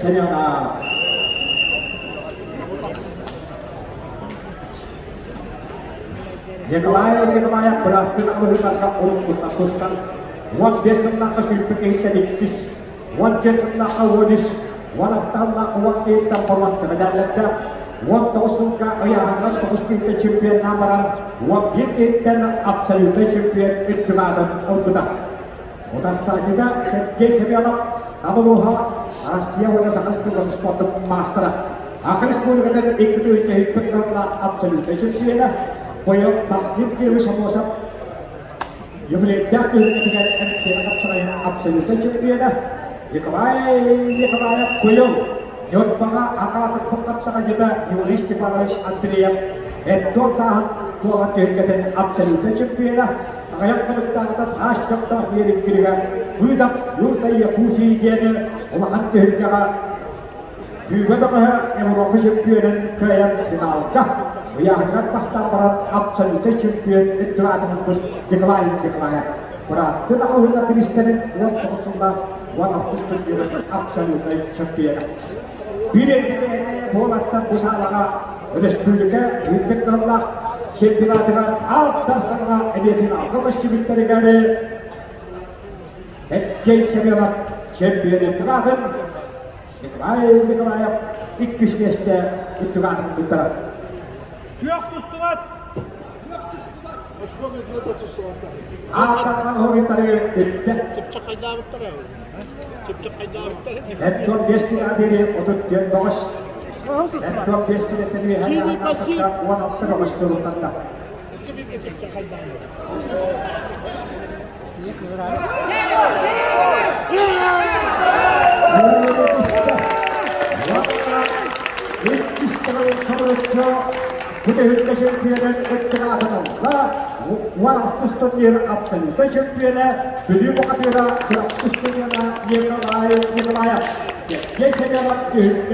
Семенов. Николай Николаев бырааттын абыһыыларга уруккуттан тустан, 15 сыллаахха сүүрбүт иһиттэн иккис, 14 сыллаахха 13, 16 сыллаахха 11 боруонса мэдээллэрдээх, 19 сылга ыйааһынынан 9 киһиттэн чемпионнаан баран, 11 киһиттэн абсолютнай чемпион үрдүк аатын ылбыта. Утарсааччыта Сергей Семенов Табылуоһа Россия уонна Саха Республикатын спордун маастара. Саха Республикатын 2003 кыһыллаах абсолютнай чемпиона быйыл Максим Кирович Амосов юбилейдаах түһүлгэтигэр МСН хапсаҕайын абсолютнай чемпиона Николай Николаев быйыл Ньурбаҕа акаатыкпыт хапсаҕайдьыта Юрий Степанович Андреев Эттон сааһын туолан түһүлгэтин абсолютнай чемпиона аҕыйах хонуктааҕыта саас чохтоох биэриккиригэр Вызов Юрта Якутии диэн улахан түһүлгэҕэ Күүбэ бөҕөһө Европа чемпионун кыайан финалга ыйааһыныгар бастаан баран абсолютнай чемпион үрдүк ылбыт Николай Николаев бырааттыы аҕалыһыта бириистэрин 19 сыллаах 16 турнирын абсолютнай чемпиона. Биир эргимээнэ буолаттан бу саалаҕа өрөспүүбүлүкэ үрдүк кыһыллаах чемпионатыгар Аал Дархаҥҥа эмиэ финалга көрсүбүттэригэр Сергей Семенов чемпион үрдүк аатын Николай Николаев иккис миэстэ үрдүк аатын ыттара. Күөх тустубат! Ааттарынан хоруйтары бүттэ. Эттон бес күн диэри 34 бөҕөс. Эттон бес күнэттэн үөһэ 16 бөҕөс турулланна. Бүтэһиккэ чемпионун ыттыгаатыналла 16 турнир абсолютнай чемпиона Бүлүү бухатыыра Чурапчы студена Николай Николаев. Сергей Семенов түһүккэ.